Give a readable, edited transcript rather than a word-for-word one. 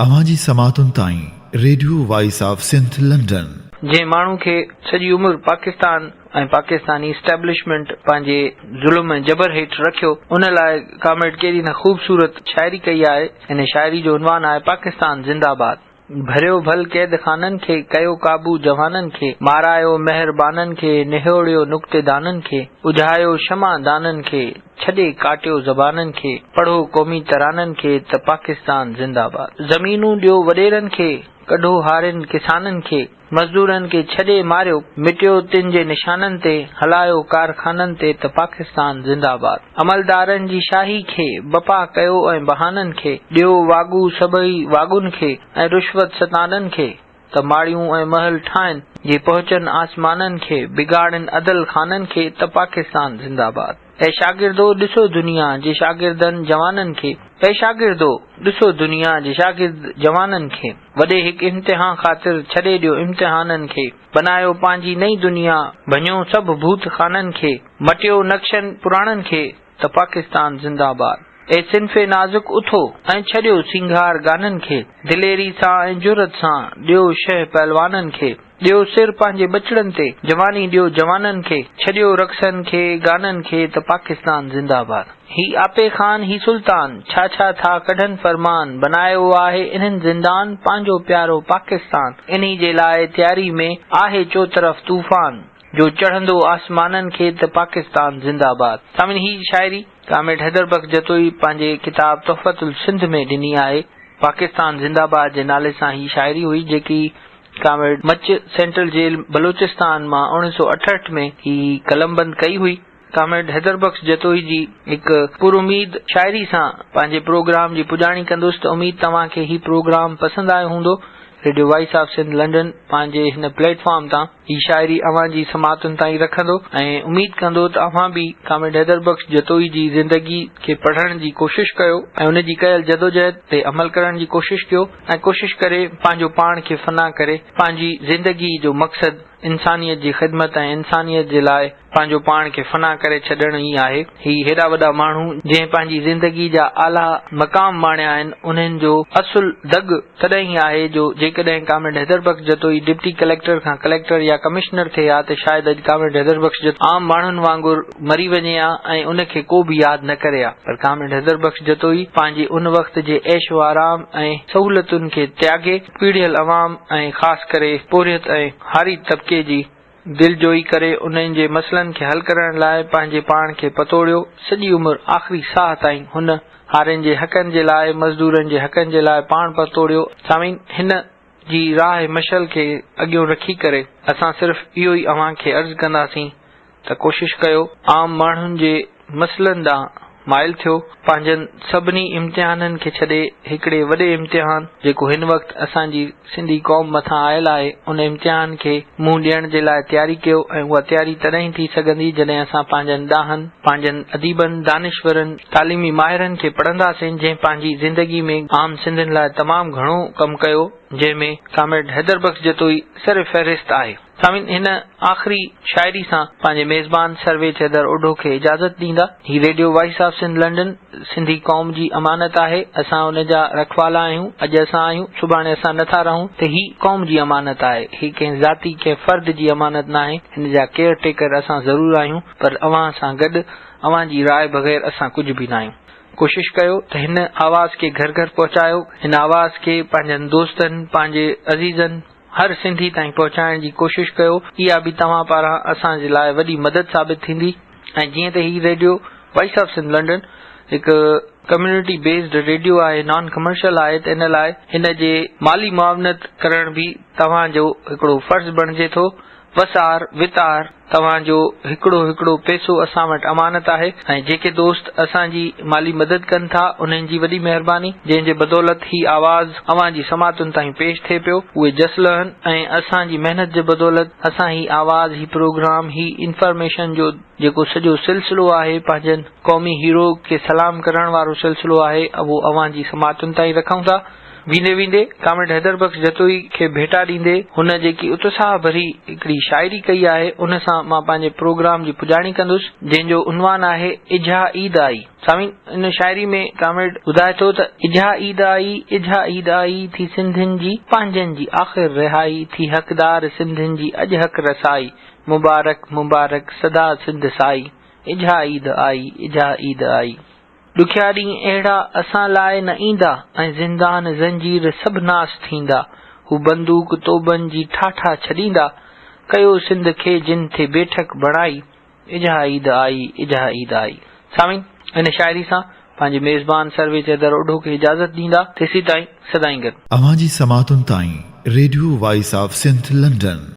اوهان جي سماعتن تائين radio voice of Sindh London. جنهن ماڻهو کي سڄي عمر پاڪستان ۽ پاڪستاني اسٽيبلشمينٽ پنهنجي ظلم ۽ جبر هيٺ رکيو ان لاء ڪامريڊ ڪيڏي نه خوبصورت شاعري ڪئي آهي. ان شاعري جو عنوان آهي پاڪستان زنده باد. ڀريو ڀل قيد خانن کي، ڪيو قابو جوانن کي، مارايو مهربانن کي، نهوڙيو نقطه دانن کي، اجهايو شمع دانن کي، ڇڏي ڪاٽيو زبانن کي، پڙهو قومي ترانن کي ته پاڪستان زنده باد. زمينون ڏيو وڏيرن کي، ڪڍو هارين ڪسانن کي، مزدورن کي ڇڏي ماريو، مٽيو تن جي نشانن تي، هلايو ڪارخانن تي ته پاڪستان زنده باد. عملدارن جي شاهي کي، بپا ڪيو ۽ بهانن کي، ڏيو واڳو سڀئي واڳن کي ۽ رشوت ستانن کي، ته ماڙيون ۽ محل ٺاهن، جي پهچن آسمانن کي، بگاڙين عدل خانن کي ته پاڪستان زنده باد. اي شاگردو ڏسو دنيا جي شاگردن جوانن کي اي شاگردو ڏسو دنيا جي شاگرد جوانن کي وڏي هڪ امتحان خاطر ڇڏي ڏيو امتحانن کي بنايو پنهنجي نئين دنيا ڀڃو سڀ ڀوت خانن کي مٽيو نقشن پراڻن کي ته پاڪستان زنده باد اي صنف نازڪ اٿو ۽ ڇڏيو سينگار گانن کي دليري سان ۽ جرئت سان ڏيو شهه پهلوانن کي. ڏيو سر پنهنجي ٻچڙن تي، جواني ڏيو جوانن کي، ڇڏيو رقصن کي، گانن کي ته پاڪستان زنده باد. هي آپي خان هي سلطان، ڇا ڇا ٿا ڪڍن فرمان، بنايو آهي انهن زندان، پنهنجو پيارو پاڪستان، انهي جي لاء تياري ۾، آهي چوطرف طوفان، جو چڙهندو آسمانن کي ته پاڪستان زنده باد. سامعين هي شاعري ڪامريڊ حيدر بخش جتوئي پنهنجي ڪتاب تحفة السنڌ ۾ ڏني آهي. پاڪستان زنده باد جي نالي سان هي شاعري هئي جيڪي ڪامريڊ مچ سينٽرل جيل بلوچستان مان 1968 ۾ هي قلمبند ڪئي هئي. ڪامريڊ حيدر بخش جتوئي جي هڪ پراميد شاعري سان پنهنجي پروگرام جي پڄاڻي ڪندس ته اميد توهان کي هي پروگرام پسند آيو هوندو. Radio voice of Sindh London پنهنجي هن پليٽ فارم تان هي شاعري اوهان جي سماعتن تائين رکندو ۽ اميد ڪندو ته اوهان به ڪامريڊ حيدر بخش جتوئي جي زندگي کي پڙهڻ جي ڪوشش ڪيو ۽ ان جي ڪيل جدوجهد تي عمل ڪرڻ جي ڪوشش ڪيو. ۽ ڪوشش ڪري پنهنجو پاڻ کي فنا ڪري پنهنجي زندگي جو مقصد انسانيت جي خدمت ۽ انسانيت جي لاء پنهنجو پاڻ کي فنا ڪري ڇڏڻ ئي آهي. هي هيڏا وڏا ماڻهو جنهن پنهنجي زندگي جا اعليٰ مقام ماڻيا آهن انهن جو اصل دڳ تڏهن ئي آهي جو جيڪڏهن comrade Haider Bakhsh Jatoi deputy collector کان ڪليڪٽر يا ڪمشنر ٿئي ها ته شايد اڄ ڪامريڊ حيدر بخش جتوئي عام ماڻهن وانگر مري وڃي ها ۽ ان کي ڪو به ياد نه ڪري ها پر ڪامريڊ حيدر بخش جتوئي پنهنجي ان وقت جي عيش و آرام ۽ سهولتن کي تياڳي پيڙهيل عوام ۽ خاص ڪري پورهيت ۽ هاري طبقي جي دلجوئي ڪري انهن جي مسئلن کي حل ڪرڻ لاء پنهنجي پاڻ کي پتوڙيو سڄي عمر آخري ساهه تائين هن هارين جي حقن جي لاء مزدورن جي حقن جي لاء پاڻ پتوڙيو سامعين هن جي راهه مشعل کي اڳيون رکي ڪري اسان صرف اهو ئي اوهان کي عرض ڪنداسين ته ڪوشش ڪيو عام ماڻهن جي مسئلن ڏانهن مائل ٿيو، پنهنجن سڀني امتحانن کي ڇڏي هڪڙي وڏي امتحان جيڪو هن وقت اسان جي سنڌي قوم مٿان آيل آهي ان امتحان کي منهن ڏيڻ جي لاء تياري ڪيو ۽ اها تياري تڏهن ئي ٿي سگهندي جڏهن اسان پنهنجن ڏاهن، پنهنجن اديبن، دانشورن، تعليمي ماهرن کي پڙهنداسين جنهن پنهنجي زندگي ۾ عام سنڌين لاء تمام گهڻو ڪم ڪيو جنهن ۾ ڪامريڊ حيدر بخش جتوئي سر فهرست آهي. سامعين هن آخري شاعري سان پنهنجي ميزبان سرويچ حيدر اوڍو کي اجازت ڏيندا. هي radio voice of Sindh London Sindhi قوم جي امانت آهي اسان ان جا رکوالا آهيون اڄ اسان آهيون سڀاڻي اسان نه ٿا رهون ته هي قوم جي امانت آهي هي ڪنهن ذاتي ڪنهن فرد جي امانت ناهي هن جا ڪيئر ٽيڪر اسان ضرور آهيون پر اوهان سان گڏ اوهان جي راء بغير اسان ڪجهه به ناهيون. ڪوشش ڪيو ته هن آواز کي گهر گهر پهچايو هن آواز کي پنهنجن دوستن پنهنجي عزيزن هر سنڌي تائين پهچائڻ جي ڪوشش ڪيو اها به توهان پاران اسان جي لاء وڏي مدد ثابت ٿيندي ۽ جيئن ته هي radio voice of Sindh London هڪ ڪميونٽي بيسڊ ريڊيو آهي نان ڪمرشل آهي ته ان لاء هن جي مالي معاونت ڪرڻ به توهان جو هڪڙو فرض بڻجي ٿو وسار وتار توهان جو هڪڙو هڪڙو پئسو اسان وٽ امانت آهي ۽ جيڪي دوست اسان جي مالي مدد ڪن ٿا انهن جي وڏي مهرباني جنهن جي بدولت هي آواز اوهان جي سماعتن تائين پيش ٿئي پيو اهي جس لهن ۽ اسان جي محنت جي بدولت اسان هي آواز هي پروگرام هي انفارميشن جو جيڪو سڄو سلسلو آهي پنهنجن قومي هيرو کي سلام ڪرڻ وارو سلسلو آهي اهو اوهان جي سماعتن تائين رکون ٿا. ويندي ويندي ڪامريڊ حيدر بخش جتوئي کي ڀيٽا ڏيندي هن جيڪي اتساهه ڀري هڪڙي شاعري ڪئي آهي ان سان مان پنهنجي پروگرام جي پڄاڻي ڪندس جنهن جو عنوان آهي اجها عيد آئي. سامعين ان شاعري ۾ ڪامريڊ ٻڌائي ٿو ته اجها عيد آئي اجها عيد آئي ٿي سنڌين جي پنهنجن جي آخر رهائي ٿي حقدار سنڌين جي اڄ حق رسائي مبارڪ مبارڪ سدا سنڌ سائي اجها عيد آئي اجها عيد آئي. ڏکيا ڏينهن اهڙا اسان لاء نه ايندا ۽ زندان زنجير سڀ ناس ٿيندا، هو بندوق توبن جي ٺاٺا ڇڏيندا، ڪيو سنڌ کي جن ٿي بيٺڪ بڻائي، اجها عيد آئي اجها عيد آئي. سامعين! هن شاعري سان پنهنجي ميزبان سرويچ حيدر اوڍو کي اجازت ڏيندا، تيسيتائين سدائين گڏ. اوهان جي سماعتن تائين radio voice of Sindh London.